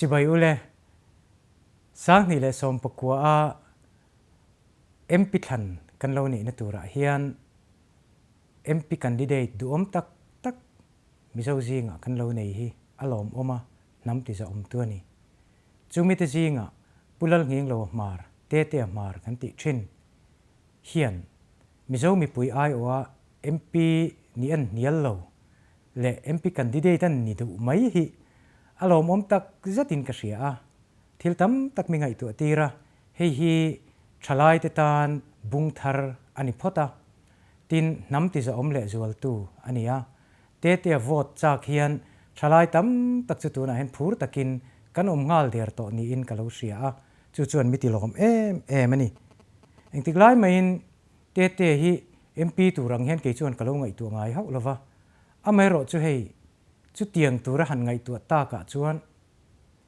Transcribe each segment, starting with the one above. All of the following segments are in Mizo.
Chibai ule, 2019 a MP thlan kan lo neihna turah hian MP candidate duhawm tak tak Mizo zingah kan lo nei hi a lawmawm a, hnam tiza awmtu a ni. Chumite zingah Pu Lalnghingloa Hmar, Tetea Hmar kan tih thin hian Mizo mipui aiawha MP nih an hnial lo leh MP candidate an ni duh mai hi a lawmawm tak zetin ka hria a, thil tam tak mi ngaihtuah tir a, hei hi thalaite tan bung thar a ni phawt a, tin hnam tizawm leh zualtu a ni a, Tetea vote chak hian thalai tam tak chu tunah hian phur takin kan awm nghal der tawh niin ka lo hria a, chu chuan mi tilawm em em a ni. Engtik lai maiin Tete hi MP tur ang hian kei chuan ka lo ngaihtuah ngai hauh lo va, amaherawh chu hei chutiang tura han ngaihtuah takah chuan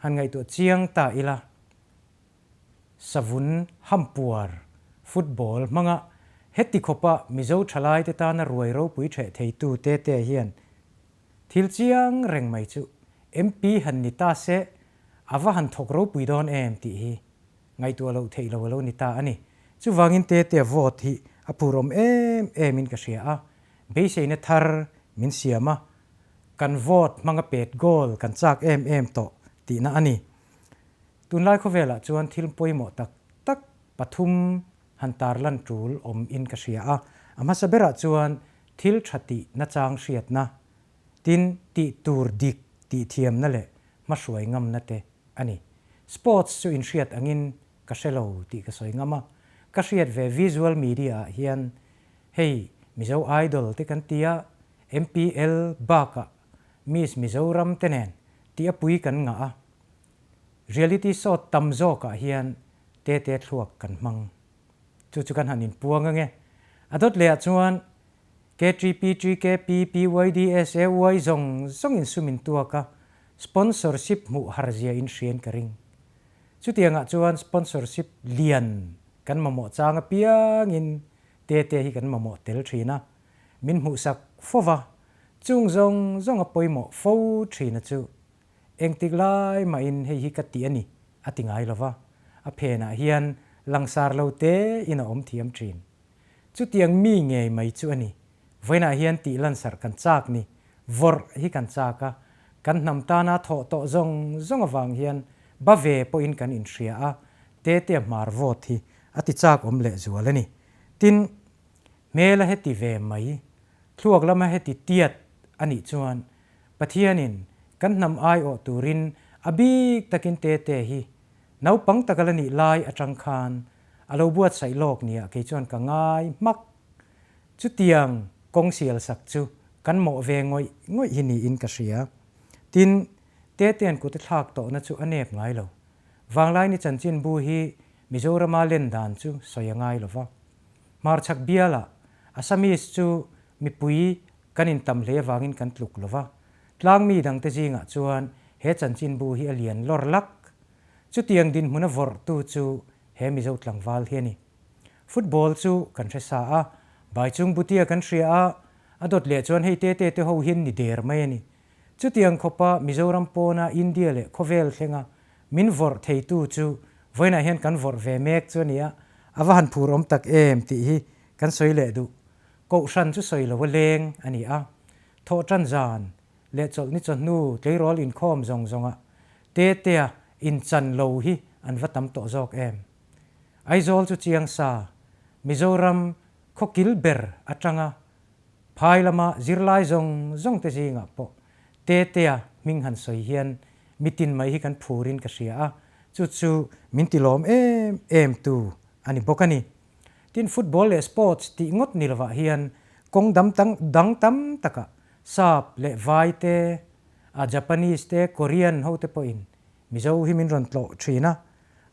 han ngaihtuah chiang ta ila. Savun hampuar football hmanga heti khawpa Mizo thalaite tana ruai ropui theh theitu Tete hian thil chiang reng mai chu MP han ni ta se a va han thawk ropui dawn em tih hi ngaihtuah loh theih lo a lo ni ta a ni. Chuvangin Tete vote hi a phurawm em em in ka hria a, beiseina thar min siam a, kan vote hmanga pet goal kan chak em em tawh tihna a ni. Tunlai khawvelah chuan thil pawimawh tak tak pathum han tarlan tul awm in ka hria a, a hmasa berah chuan thil tha tih nachang hriatna, tin tih tur dik tih thiamna leh hmahruai ngamna te a ni. Sports chu inhriat angin ka hre lo tih ka sawi ngam a, ka hriat ve visual media ah hian hei Mizo Idol te kan ti a, MPL bakah Miss Mizoram te nen tih a pui kan ngah a, Reality show tam zawkah hian tete thluak kan hmang. Chu chu kan han inpuang ange. A dawt lehah chuan KTPTKP PYDSAY zawng zawng insum intuak a, sponsorship hmuh har zia inhriain ka ring. Chutiangah chuan sponsorship lian kan mamawh chang apiangin tete hi kan mamawh tel thin a, min hmuhsak fova, chung zawng zawng a pawimawh fo thin a chu. Engtik lai mahin hei hi ka ti a ni, a ti ngai lo va, a phenah hian langsar lo te in a awm thiam thin. Chutiang mi ngei mai chu a ni. Vawiinah hian tih lansarh kan chak ni, vawrh hi kan chak a, kan hnam tana thawh tawh zawng zawng avang hian ba ve pawhin kan inhria a, Tetea hmar vote hi a ti chak awm leh zual a ni. Tin, hmela heti ve mai, thluak lama heti tiat a nih chuan Pathianin kan hnam aiawh turin a bik takin Tete hi naupang taka la nih lai atang khan a lo buatsaih lawk nia kei chuan ka ngai hmak. Chutiang kawng sial sak chu kan mawh ve ngawih ngawih hi niin ka hria. Tin, Tetea'n kut a thlak tawhna chu a nep ngai lo. Vanglaini chanchinbu hi Mizorama len dan chu sawi a ngai lo va. Hmarchhak bialah Assamese chu mipui Kan intam hle avangin kan tluk lo va, tlangmi dangte zingah chuan he chanchinbu hi a lian lawr lak. Chutiang dinhmuna vawrhtu chu he Mizo tlangval hi a ni. Football chu kan hre sa a, Baichung Butia kan hria a, a dawt leh chuan hei tete te ho hian ni der mai a ni. Chutiang khawpa Mizoram pawna India leh khawvel thlenga min vawrh theitu chu vawiinah hian kan vawrh ve mek chu a ni a, a va han phur awm tak em tih hi kan sawi leh duh. Kohhran chu sawi lo a leng a ni a, thawhtan zan leh chawlhni chawhnu tleirawl inkhawm zawng zawngah Tetea inchan lo hi an va tam tawh zawk em? Aizawl chu chiang sa, Mizoram khawkil ber atanga phai lama zirlai zawng zawng te zingah pawh Tetea hming han sawi hian mitin mai hi kan phurin ka hria a, chu chu min tilawm em em tu a ni bawk a ni. Tin, football leh sports tih ngawt ni lovah hian kawng dam dang tam takah Sap leh Vai te, a Japanese te, Korean ho te pawhin Mizo hi min rawn tlawh thin a,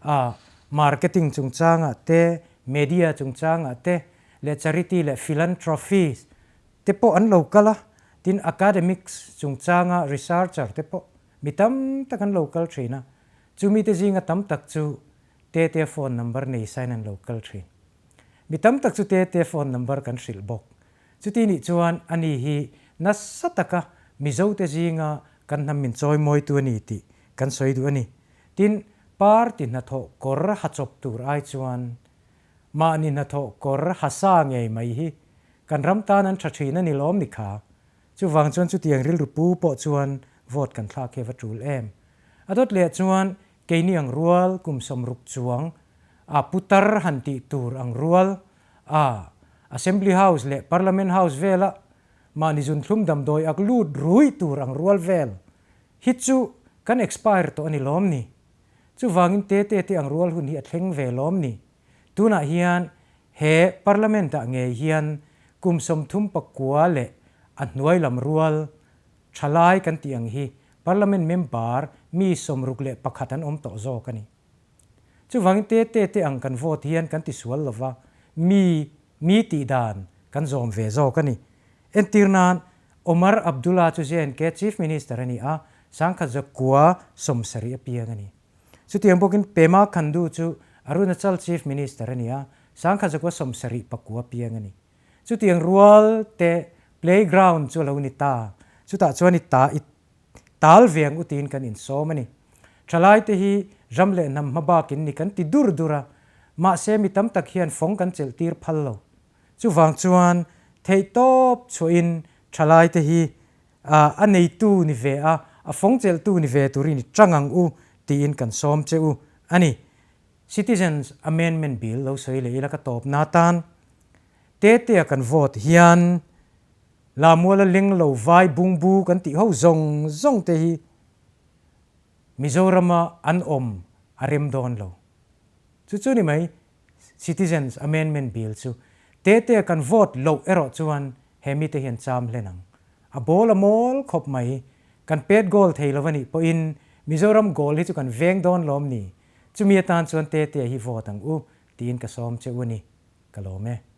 a marketing chungchangah te, media chungchangah te leh charity leh philanthropy te pawh an lo kal a, tin academics chungchanga researcher te pawh mi tam tak an lo kal thin a, chumi te zinga tam tak chu Tete phone number nei sain an lo kal thin. Mi tam tak chu Tete phone number kan hrilh bawk. Chuti nih chuan ani hi nasa taka Mizote zinga kan hnam min chawimawitu a ni tih kan sawi duh a ni. Tin, party hnathawh kawr ha chawp tur ai chuan mahni hnathawh kawr ha sa ngei mai hi kan ram tan an tha thin a ni lawm ni kha. Chuvang chuan chutiang rilru pu pawh chuan vote kan thlak hi a va tul em. A dawt leh chuan keini ang rual kum 60 chuang a putar han tih tur ang rual a Assembly House leh Parliament House vela mahni zunthlum damdawi ak lut rui tur ang rual vel hi chu kan expire tawh a ni lawm ni? Chuvangin te te te ang rual hun hi a thleng ve lawm ni? Tunah hian he Parliament ah ngei hian kum 39 leh a hnuai lam rual thalai kan tih ang hi Parliament member mi 61 an awm tawh zawk a ni. Chuvangin te te te ang kan vote hian kan tisual lova, mi mi tih dan kan zawm ve zawk a ni. Entir nan, Omar Abdullah chu JNK Chief Minister a ni a, 1970 a piang a ni. Chutiang bawkin Pema Khandu chu Arunachal Chief Minister a ni a, 1979 piang a ni. Chutiang rual te playground chu a lo ni ta, chutah chuan i ta i tal ve ang utiin kan insawm a ni. Thalai te hi ram leh hnam hma bakin ni kan ti dur dur a, mahse mi tam tak hian fawng kan chelh tir phal lo. Chuvang chuan theihtawp chhuahin thalai te hi a neitu ni ve a, a fawng chelhtu ni ve turin i tang ang u tiin kan sawm che u a ni. Citizens Amendment Bill lo sawi leh ila ka tawp na tan te tea kan vote hian Lamuala leng lo vai bungbu kan tih ho zawng zawng te hi Mizorama an awm a rem dawn lo. Chu chu ni mai Citizens Amendment Bill chu te tea kan vote loh erawh chuan he mite hian cham hlen ang. A ball a mawl khawp mai. Kan pet goal thei lo a nih pawhin Mizoram goal hi chu kan veng dawn lawm ni. Chumi atan chuan te tea hi vote ang u tiin ka sawm che u a ni. Ka lawm e.